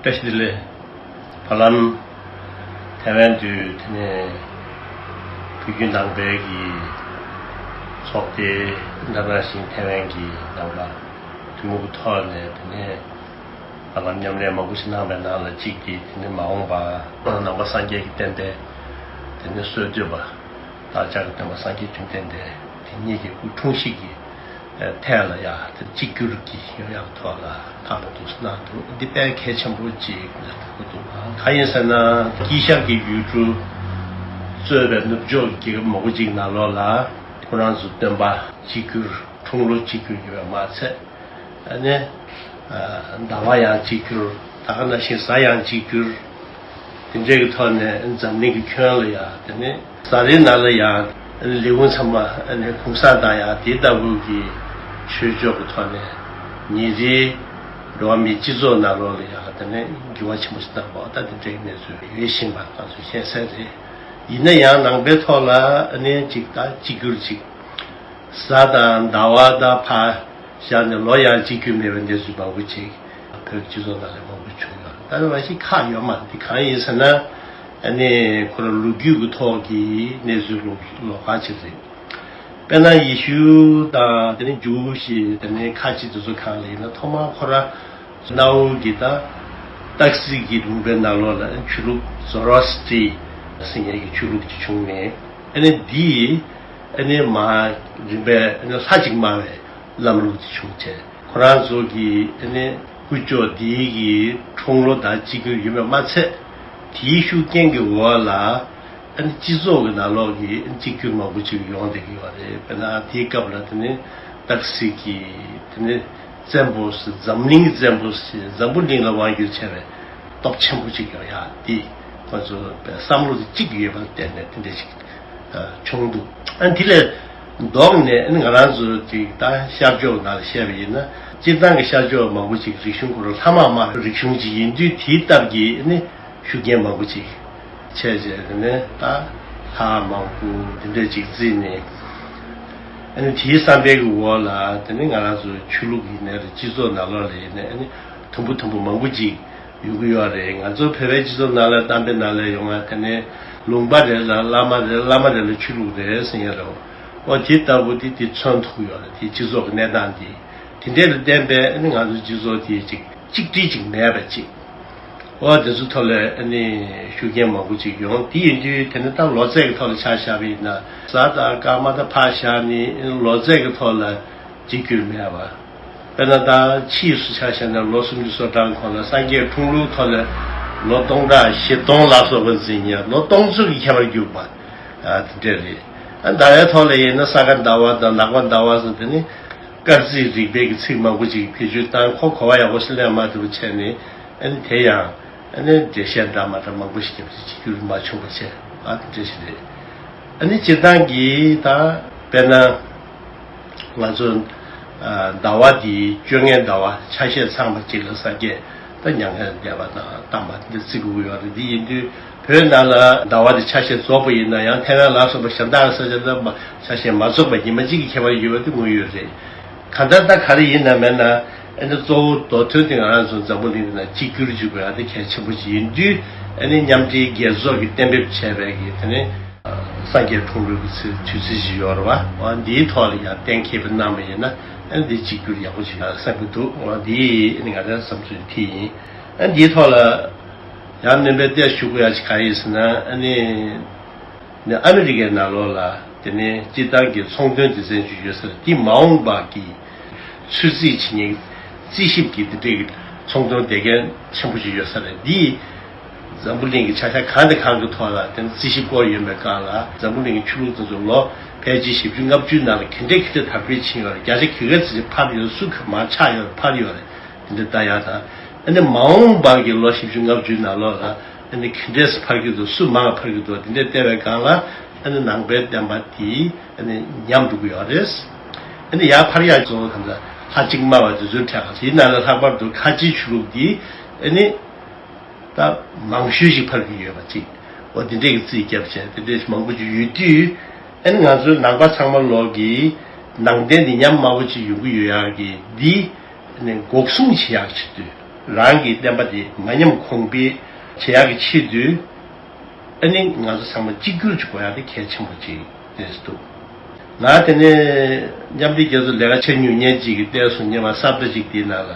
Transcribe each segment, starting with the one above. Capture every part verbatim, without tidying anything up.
བཀྲ་ཤིས་བདེ་ལེགས། བར་ལམ་ཐེ་ཝན་དུ་དེ་ནས་བོད་བརྒྱུད་ནང་པའི་གི་ཚོགས་སྡེ་འདྲ་འདྲ་ཞིག་ཐེ་ཝན་གྱི་ནང་པ་ཐུན་མོང་གི་ཐོག་ནས་དེ་ནས་བར་ལམ་མཉམ་ལས་མང་པོ་ཞིག་གནང་བའི་ནང་ལ་གཅིག་དེ་དེ་ནས་མ་འོངས་པ་ནང་པ་སངས་རྒྱས་ཀྱི་བསྟན་པའི་དེ་ནས་སྲོལ་གཏོད་པ། བདག་ཅག་གི་སྟོན་པ་སངས་རྒྱས་བཅོམ་ལྡན་འདས་དེ་ཉིད་ཀྱི་སྐུ་འཁྲུངས་གཞིས་ཀྱི་ཐད་ལ་ཡང་དེ་གཅིག་གྱུར་གྱི་ཡོང་ཡག་ཐོག་ལ་ཁག་པོ་འདུག་སེ་གནང་འདུག་འདི་དཔེ་གལ་ཆེན་པོ་ཅིག་འདུག་གང་ཡིན་ཟེར་ན། དཀྱིལ་ཤར་གྱི་ཡུལ་གྲུ་གཙོས་པའི་ནུབ་ཕྱོགས་ཀྱི་རྒྱལ་ཁབ་མང་པོ་ཅིག་ནང་ལོགས་ལ་ཁོ་རང་ཚོ་སྟོན་པ་གཅིག་གྱུར། འཁྲུངས་ལོ་གཅིག་གྱུར་ཡོད་པ་མ་ཚད། ཨ་ནི། ཨ། ཟླ་བ་ཡང་གཅིག་གྱུར། ད་ག་ནང་བཞིན་གཟའ་ཡང་གཅིག་གྱུར། དེ་འདྲའི་གི་ཐོག་ནས་འཛམ་གླིང་གི་ཁྱོན་ལ་ཡང་དེ་ནས་གཟའ་རིའི་ནང་ལ་ཡང་ལས་ཁུངས་ཚང་མ་ཨ་ནི་གུང་སེང་དང་ཡང་དེ་ལྟ་བུ་གི་ཆོས་ཕྱོགས་ཀྱི་ཐོག་ནས་ཉིན་རེའི་འགྲོ་བ་མིའི་སྤྱི་ཚོགས་ནང་ལོགས་ལ་ཡང་དེ་ནས་འགྱུར་བ་ཆེན་པོ་ཞིག་བཏང་བ། ད་དེ་འདྲའི་གནས་ཚུལ་ཡོད་བཞིན་པ་ང་ཚོས་ཤེས་གསལ་རེད། ཡིན་ན་ཡང་ནང་པའི་ཐོག་ལ་ཨ་ནི་གཅིག་ད་གཅིག་གྱུར་གཅིག་གཟའ་དང་ཟླ་བ་དང་ཕར་བཞག་ནས་ལོ་ཡང་གཅིག་གྱུར་མེད་པའི་གནས་ཚུལ་མང་པོ་ཅིག་བོད་སྤྱི་ཚོགས་ནང་ལ་མང་པོ་བྱུང་ཡོད། ད་ནི་མ་གཞི་ཁག་ཡོད་མ་རེད། འདི་གང་ཡིན་ཟེར་ན། ཨ་ནི་ཁོ་རང་ལོ་རྒྱུས་ཀྱི་ཐོག་གི་གནས་ཚུལ་ལོགས་ལོགས་ཀ་ཅིག་རེད། དཔེར་ན་ཡེ་ཤུ་དང་དེ་ནི་ཇུའུ་ཞིག་དེ་ནི་ཁ་ཆེ་དེ་ཚོ་གང་ལ་ཡིན་ན་ཐོག་མར་ཁོ་རང་གནའ་བོའི་གི་ད་སྟག་གཟིག་གི་ལུང་པའི་ནང་ལོགས་ལ་ཆོས་ལུགས་ཛོ་རོ་སི་ཏྲི་ཟེར་མཁན་གྱི་ཆོས་ལུགས་ཅིག་བྱུང་ནས། ཨ་ནི་འདི་ཨ་ནི་མ་རིམ་པས་ཨ་ནི་ལྷ་གཅིག་སྨྲ་བའི་ལམ་ལུགས་དེ་བྱུང་བྱས། ཁོ་རང་ཚོ་གི་ཨ་ནི་དཀོན་མཆོག་འདིའི་གི་འཁྲུངས་ལོ་དང་གཅིག་གྱུར་ཡོད་པས་མ་ཚད། དེའི་ཤུགས་རྐྱེན་གྱི་འོག་ལ་ཨ་ནི་སྤྱི་ཚོགས་ཀྱི་ནང་ལོགས་ཀྱི་གཅིག་གྱུར་མང་པོ་ཅིག་ཡོང་བསྡད་ཀྱི་ཡོད་རེད། དཔེར་ན་དེའི་སྐབས་ལ་དེ་ནི་སྟག་གཟིག་གི་དེ་ནི་བཙན་པོ་ཟེར། འཛམ་གླིང་གི་བཙན་པོ་ཟེར། འཛམ་བུ་གླིང་ལ་དབང་བསྒྱུར་བྱས་པའི་སྟོབས་ཆེན་པོ་ཅིག་ཡོང་ཡག་འདི་ཁོ་ཚོ་བསམ་བློ་དེ་གཅིག་ཡོད་པ་ལ་བརྟེན་ནས་དེ་འདྲ་ཞིག་བྱུང་འདུག་ཨ་ནི་དེ་ལས་ལྡོག་ནས་ཨ་ནི་ང་རང་ཚོ་ཅིག་ད་ཤར་ཕྱོགས་ནང་ལ་བཤད་པ་ཡིན་ན། སྤྱིར་བཏང་གི་ཤར་ཕྱོགས་མང་པོ་ཅིག་རིག་གཞུང་ཁོ་རང་ལྷ་དམག་དམག་རིག་གཞུང་ཅིག་ཡིན་དུས། དེའི་སྟབས་ཀྱིས་ཨ་ནི་ཤུགས་རྐྱེན་མང་པོ་ཅིག་བྱས་རྗེས་དེ་ནས་ད་ལྷ་མང་པོ་དེ་འདྲ་ཅིག་བརྩིས་ནས། ཨ་ནི་དེའི་བསམ་པའི་གི་འོག་ལ་དེ་ནི་ང་རང་ཚོ་ཆོས་ལུགས་ཡིན་ནའི་རེད། སྤྱི་ཚོགས་ནང་ལོགས་ལ་ཡིན་ནའི་ཨ་ནི་དུམ་བུ་དུམ་བུ་མང་པོ་ཅིག་ཡོང་གི་ཡོད་རེད། ང་ཚོ་བོད་པའི་སྤྱི་ཚོགས་ནང་ལ་གཏམ་དཔེ་ནང་ལ་ཡོང་བ་དེ་ནི་ལུང་པ་རེ་ལ་བླ་མ་རེ། བླ་མ་རེ་ལ་ཆོས་ལུགས་རེ་ཟེར་ཡ་རེད། འོ་དེ་ལྟ་བུ་དེ་དེ་མཚོན་ཐུབ་ཡོད་རེད། དེ་སྤྱི་ཚོགས་ཀྱི་གནས་སྟངས་དེ། དེ་འདྲ་ལ་བརྟེན་པའི་ཨ་ནི་ང་ཚོ་སྤྱི་ཚོགས་དེ་ཅིག་གཅིག་སྒྲིལ་ཅིག་མེད་པ་ཅིག་འོ་དེ་ཚོ་ཐོག་ལ་ཨ་ནི་ཤུགས་རྐྱེན་མང་པོ་ཅིག་ཡོང་། དེ་ཡིན་དུས་དེ་ནི་ད་ལོ་ཚད་ཀྱི་ཐོག་ལ་ཆ་བཞག་པ་ཡིན་ན། གཟའ་དང་སྐར་མ་དང་ཕར་བཞག་ནས་ཨ་ནི་ལོ་ཚད་ཀྱི་ཐོག་ལ་གཅིག་གྱུར་མེད་པ། དཔེར་ན་ད་ཕྱིས་སུ་ཆ་བཞག་ན་ལོ་སུམ་ཅུ་སོ་གྲངས་གོང་ལ་སངས་རྒྱས་འཁྲུངས་ལོའི་ཐོག་ལ་ལོ་སྟོང་ཕྲག་བཞི་སྟོང་ལ་སོགས་པ་འཛིན་ཡ། ལོ་སྟོང་ཚོ་གི་ཁྱད་པར་གྱུར་པ། ཨ། དེ་འདྲ་རེད། ཨ། ཟླ་བའི་ཐོག་ལ་ཡིན་ན་ས་ག་ཟླ་བ་དང་ནག་པ་ཟླ་བ་སོགས་དེ་ནི་སྐར་རྩིས་རིག་པའི་གི་ཚིག་མང་པོ་ཅིག་བེད་སྤྱོད་བཏང་། ཁོ་གོ་བ་ཡག་པོ་ཞིག་ལེན་མ་ཐུབ་པ་བྱས་ནས། ཨ་ནི་དེ་ཡང་ཨ་ནི་འགྲེལ་བཤད་འདྲ་མ་འདྲ་མང་པོ་ཞིག་བརྒྱབ་སྟེ་གཅིག་གྱུར་མ་བྱུང་བ་བྱས། ཨ། དེ་འདྲ་ཞིག་རེད། ཨ་ནི་སྤྱིར་བཏང་གི་ད་དཔེར་ན། ང་ཚོ་ཨ་ཟླ་བ་འདིའི་བཅོ་ལྔའི་ཟླ་བ་ཆ་ཤས་ཚང་བ་གཅིག་ལ་སངས་རྒྱས་ད་མྱ་ངན་འདས་པ་དང་བཏང་བ་འདི་བརྩི་དགོས་ཀྱི་ཡོད་རེད། འདི་ཡིན་དུས་བོད་ནང་ལ་ཟླ་བ་འདི་ཆ་ཤས་རྫོགས་པ་ཡིན་ན་ཡང་། ཐེ་ཝན་ལ་སོགས་པ་གཞན་དག་གི་ས་ཆ་ལ་མ་ཆ་ཤས་མ་རྫོགས་པ་ཉི་མ་གཅིག་གི་ཁྱད་པར་ཡོད་པ་དེ་དངོས་ཡོད་རེད། གང་ལྟར་ད་ག་རེ་ཡིན་ན་མེད་ན། ཨ་ནི་གཙོ་བོ་མདོ་དོན་དེ་ང་རང་ཚོ་འཛམ་བུ་གླིང་འདི་ན་གཅིག་གྱུར་བྱེད་དགོས་ཡ་དེ་གལ་ཆེན་པོ་ཅིག་ཡིན་དུས། ཨ་ནི་མཉམ་འབྲེལ་རྒྱལ་ཚོགས་ཀྱིས་གཏན་འབེབས་བྱས་པའི་གི་དེ་ནི་སངས་རྒྱས་འཁྲུངས་ལོའི་གི་ཚེས་དུས་ཚིགས་ཤིག་ཡོད་རེད་བ། འོ་འདིའི་ཐོག་ལ་ཡང་གཏན་འཁེལ་བ་གནང་བ་ཡིན་ན། ཨ་ནི་འདི་གཅིག་གྱུར་ཡག་པོ་ཞིག་ཡོང་བསམ་གྱི་འདུག་འོ་འདི་ཨ་ནི་ང་རང་བསམ་ཚུལ་དེ་ཡིན། ཨ་ནི་འདིའི་ཐོག་ལ་ཡང་སྣོན་པ་ཏོག་ཙམ་ཞུ་དགོས་ཡ་ཅིག་གང་ཡིན་ཟེར་ན། ཨ་ནི། ནི་ཨ་མི་རི་ཀའི་ནང་ལོགས་ལ་དེ་ནས་སྤྱིར་བཏང་གི་ཚོང་དོན་སྡེ་ཚན་ཅིག་ཡོད་ས་རེད། དེ་མ་འོངས་པ་གི་ཚོད་རྩིས་བྱེད་མཁན་རྩིས་ཞིབ་ཀྱི་དེ་འདྲའི་གི་ཚོང་དོན་སྡེ་ཚན་ཆེན་པོ་ཅིག་ཡོད་ས་རེད། འདིས་འཛམ་བུ་གླིང་གི་ཆ་ཤས་གང་དང་གང་གི་ཐོག་ལ་དེ་ནས་རྩིས་ཞིབ་སྐོར་ཡོད་པའི་སྒང་ལ། འཛམ་བུ་གླིང་གི་ཆོས་ལུགས་དེ་ཚོ་ལོ་ཕལ་ཆེར་བཞི་བཅུ་ལྔ་བཅུའི་ནང་ལ་ག་འདྲས་ག་འདྲས་དར་སྤེལ་ཕྱིན་ཡོད་རེད། བརྒྱ་ཆ་ག་ཚོད་ཅིག་འཕར་ཡོད་རེད། སུ་ག་མར་ཆག་ཡོད་རེད། འཕར་ཡོད་རེད། དེ་འདྲ་ལྟ་ཡག་དང་། ཨ་ནི་མ་འོངས་པ་གི་ལོ་བཞི་བཅུ་ལྔ་བཅུའི་ནང་ལོགས་ལ་ཨ་ནི་ག་འདྲས་འཕར་གྱི་འདུག་སུ་མང་བ་འཕར་གྱི་འདུག་དེ་འདྲ་བལྟས་པའི་སྒང་ལ། ཨ་ནི་ནང་པའི་བསྟན་པ་དེ་ཨ་ནི་ཉམས་འགྲོ་གི་ཡོད་རེད། ཨ་ནི་ཡར་འཕར་ཡག་ཚོ་གང་ལྟར་ལྷ་གཅིག་སྨྲ་བ་དེ་ཚོའི་གྲས་ཁག་ཡིན་ན་ལ། ལྷག་པར་དུ་ཁ་ཆེའི་ཆོས་ལུགས་འདི་ཨ་ནི་ད་མང་ཤོས་ཤིག་འཕར་གྱི་ཡོད་པ་ཅིག་འོ་དེ་འདྲས་ཀྱི་རྩིས་བརྒྱབ་བྱས། དེ་འདྲས་མང་པོ་ཅིག་ཡོད་དུས། ཨ་ནི་ང་ཚོའི་ནང་པ་ཚང་མ་ལོག་གི་ནང་བསྟན་འདི་ཉམས་དམའ་བོ་ཅིག་ཡོང་གི་ཡོད་ཡག་གི་འདི། ནས་འགོག་སྲུང་བྱེད་ཡག་ཆེད་དུ། རང་གི་བསྟན་པ་དེ་མ་ཉམས་གོང་འཕེལ་བྱེད་ཡག་གི་ཆེད་དུ། ཨ་ནི་ང་ཚོ་ཚང་མ་གཅིག་གྱུར་གྱི་དགོས་ཡག་དེ་གལ་ཆེན་པོ་ཅིག་རེད་འདུག་ང་དེ་ནས་མཉམ་འབྲེལ་རྒྱལ་ཚོགས་ལས་ཀ་བྱེད་མྱོང་མཁན་ཅིག་གིས་བལྟས་སོང་། སྔོན་མ་ས་བཀྲ་ཅིག་དེའི་ནང་ལ་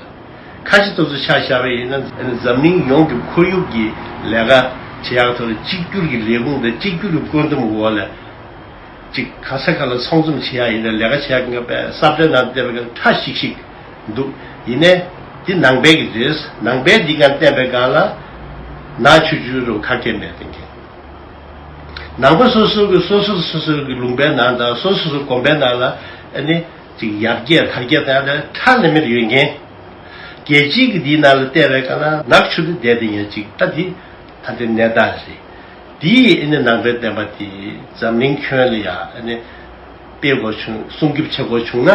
ཁ་ཆེ་ཏོག་ཙམ་ཆ་བཞག་པ་ཡིན་ན། ཨ་ནི་འཛམ་གླིང་ཡོངས་ཀྱི་ཁོར་ཡུག་གི་ལས་ཀ་བྱེད་ཡག་ཐོག་ལ་གཅིག་གྱུར་གྱི་ལས་ཁུངས་དང་གཅིག་གྱུར་གྱི་བཀོད་འདོམས་འོག་ལ། ཅིག་ག་ས་ག་ལ་ཚང་འཛོམས་བྱེད་ཡ་ཡིན་ན། ལས་ཀ་བྱེད་ཡ་གི་ང་པའི་ས་བཀྲའི་ནང་བལྟས་པའི་ཁ་ཁྲ་ཤིག་ཤིག་འདུག་ཡིན་ནའི་འདི་ནང་པའི་གི་རེད། ནང་པའི་འདི་ག་བལྟས་པའི་སྒང་ལ་ནག་ཆུ་ཆུ་རུ་ཁ་སྐད་མེད་དེ་གི། ནང་པ་སོ་སོ་གི་སོ་སོ་སོ་སོ་གི་ལུང་པའི་ནང་དང་སོ་སོ་སོ་དགོན་པའི་ནང་ལ་ཨ་ནི་ཅིག་ཡར་རྒྱས་དར་རྒྱས་དང་ཡང་ཁྲ་ལམ་མེར་ཡོད་མཁན། རྒྱལ་སྤྱིའི་གི་འདིའི་ནང་ལ་བལྟས་པའི་སྒང་ལ་ནག་ཆུ་དུ་བསྡད་དེ་ཡོད་ཅིག་ད་འདི་ད་འདི་གནས་སྟངས་རེད། དེ་ཡིས་ཨ་ནི་ནང་པའི་བསྟན་པ་དེ་འཛམ་གླིང་ཁྱོན་ལ་ཡ་ཨ་ནི་སྤེལ་དགོས་བྱུང་། སྲུང་སྐྱོབ་བྱེད་དགོས་བྱུང་ན།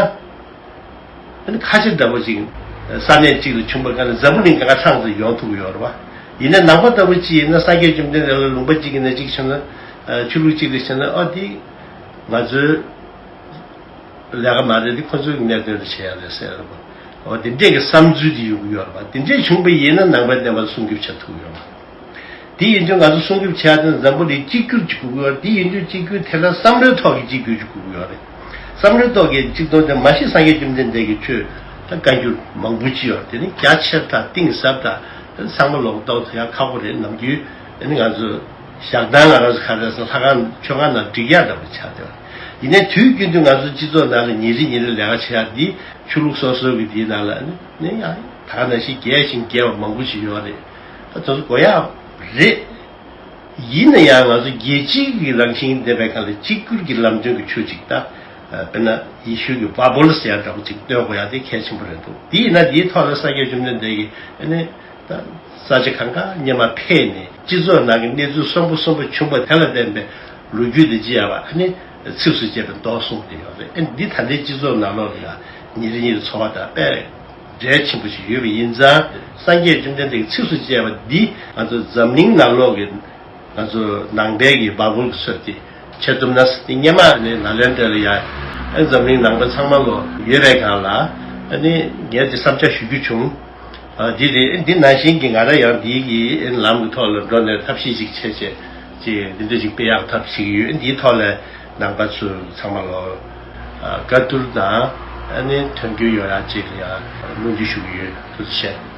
ཨ་ནི་ཁ་ཆེ་འདྲ་པོ་ཅིག་ས་གནས་གཅིག་ལ་བྱུང་པ་ག་ནས་འཛམ་བུ་གླིང་ག་ག་ཚང་དུ་ཡོང་ཐུབ་ཀྱི་ཡོད་རེད་བ། ཡིན་ན་ནང་པ་ལྟ་བུ་ཅིག་ཡིན་ན་སངས་རྒྱས་བཅོམ་ལྡན་འདས་ལ་ལུང་པ་གཅིག་གི་ནས་གཅིག་བྱུང་ན། ཆོས་ལུགས་གཅིག་ལ་བྱུང་ན། ཨ་དེ་ང་ཚོའི་ལས་ཀ་མ་རེད། འདི་ཁོ་ཚོའི་གནད་དོན་དུ་བྱེད་ཡ་རེད་ཟེར་བ། འོ་དེ་འདྲས་ཀྱི་བསམ་ཚུལ་དེ་ཡོང་གི་ཡོད་རེད་པ། དེ་འདྲས་བྱུང་པ་ཡིན་ན་ནང་པའི་བསྟན་པ་སྲུང་སྐྱོབ་བྱ་ཐུབ་ཡོད་མ་རེད། དེ་ཡིན་དུས་ང་ཚོ་སྲུང་སྐྱོབ་བྱ་ཡ་དེ་འཛམ་བུ་གླིང་གཅིག་གྱུར་གྱི་དགོས་ཀྱི་ཡོད་རེད། དེ་ཡིན་དུས་གཅིག་གྱུར་དེ་ལ་བསམ་བློའི་ཐོག་གི་གཅིག་གྱུར་གྱི་དགོས་ཀྱི་ཡོད་རེད། བསམ་བློའི་ཐོག་གི་གཅིག་ཏུ་དེ་མ་གཞི་སངས་རྒྱས་བཅོམ་ལྡན་འདས་ཀྱིས་ཆོས་ད་བཀའ་འགྱུར་མང་པོ་ཅིག་ཡོད་རེད། དེ་ནི་རྒྱ་ཆེར་དང་གཏིང་ཟབ་དང་ཚང་མ་ལོག་རྟོག་ཐུབ་ཡ་ཁག་པོ་རེད། ནམ་རྒྱུན་དེ་ནི་ང་ཚོ་ཞག་དང་ང་རང་ཚོ་ག་རེ་ཟེར་ལྷ་ཁང་མཆོད་ཁང་ནང་སྒྲིག་ཡག་འདྲ་པོ་ཆགས་བསྡད་པ་ཡིན་ནའི། དུས་རྒྱུན་དུ་ང་ཚོ་སྤྱི་ཚོགས་ནང་ལ་ཉིན་རེ་ཉིན་རེ་ལས་ཀ་བྱེད་ཡག་འདི་ཆོས་ལུགས་སོ་སོ་གི་འདིའི་ནང་ལ་ནི་ནི་ཡང་ད་ག་ནང་བཞིན་རྒྱས་ཤིང་རྒྱས་པ་མང་པོ་ཞིག་ཡོད་རེད། ད་དེ་ཚོ་དགོས་ཡག་རེད། ཡིན་ན་ཡང་ང་ཚོ་རྒྱལ་སྤྱིའི་གི་རང་བཞིན་ལྡན་པའི་སྒང་ལ་གཅིག་གྱུར་གྱི་ལམ་སྟོན་གྱི་ཆོས་ཅིག་ད། དཔེར་ན་ཡེ་ཤུ་གི་བ་བུལ་ཟེར་ཡ་འདྲ་པོ་ཅིག་སྟོན་དགོས་ཡ་དེ་གལ་ཆེན་པོ་རེད་འདུག་དེ་ཡིན་ན་དེའི་ཐོག་ལ་སངས་རྒྱས་བཅོམ་ལྡན་འདས་ཀྱིས་ཨ་ནི་ད་ས་ཆ་གང་ག་སྔོན་མ་ཕེབས་ནས་སྤྱི་ཚོགས་ནང་གི་གནས་ཚུལ་གསོན་པོ་གསོན་པོ་བྱུང་བ་དེ་ལ་བརྟེན་པའི་ལོ་རྒྱུས་དེ་ཅི་ཡ་བ་ཨ་ནི་ཚིགས་སུ་བཅད་པའི་མདོ་གསུངས་ཏེ་ཡོད་རེད། ཨ་ནི་འདི་ད་ལྟའི་སྤྱི་ཚོགས་ནང་ལོགས་ལ་ཡ་ཉིན་རེ་ཉིན་རེ་འཚོ་བ་དང་དཔེ་འབྲེལ་ཆེན་པོ་ཞིག་ཡོད་པ་ཡིན་ཙང་། སངས་རྒྱས་བཅོམ་ལྡན་འདས་ཀྱིས་ཚིགས་སུ་བཅད་པ་འདི་ང་ཚོ་འཛམ་གླིང་ནང་ལོགས་ཀྱི་ང་ཚོ་ནང་པའི་གི་བ་བུལ་གྱི་ཚོད་དེ་ཆེད་དུ་ན་སི་དེ་སྔོན་མ་ནས་ནཱ་ལེནྡྲ་ལ་ཡ་ཨ་འཛམ་གླིང་ནང་པ་ཚང་མ་ལོ་ཡོད་པའི་སྒང་ལ་ཨ་ནི་ངས་དེ་བསམ་འཆར་ཞུ་རྒྱུ་བྱུང་། ཨ་འདི་རེད། འདི་ནང་བཞིན་གྱི་ང་རང་ཡང་འདིའི་གི་ལམ་གྱི་ཐོག་ལ་འགྲོ་ནས་ཐབས་ཤེས་ཤིག་བྱས་བྱས་ཅིག་འདི་འདྲ་ཞིག་སྤེལ་ཡག་ཐབས་བྱེད་ཀྱི་ཡོད། འདིའི་ཐོག་ལ་ནང་པ་ཚོ་ཚང་མ་ལོ་ཨ་བཀའ་བསྡུར་དང་ཨ་ནི་དོན་འཁྱོལ་ཡོང་ཡག་ཅིག་ལ་ཡང་སྨོན་འདུན་ཞུ་གི་ཡོད། ཐུགས་རྗེ་ཆེ།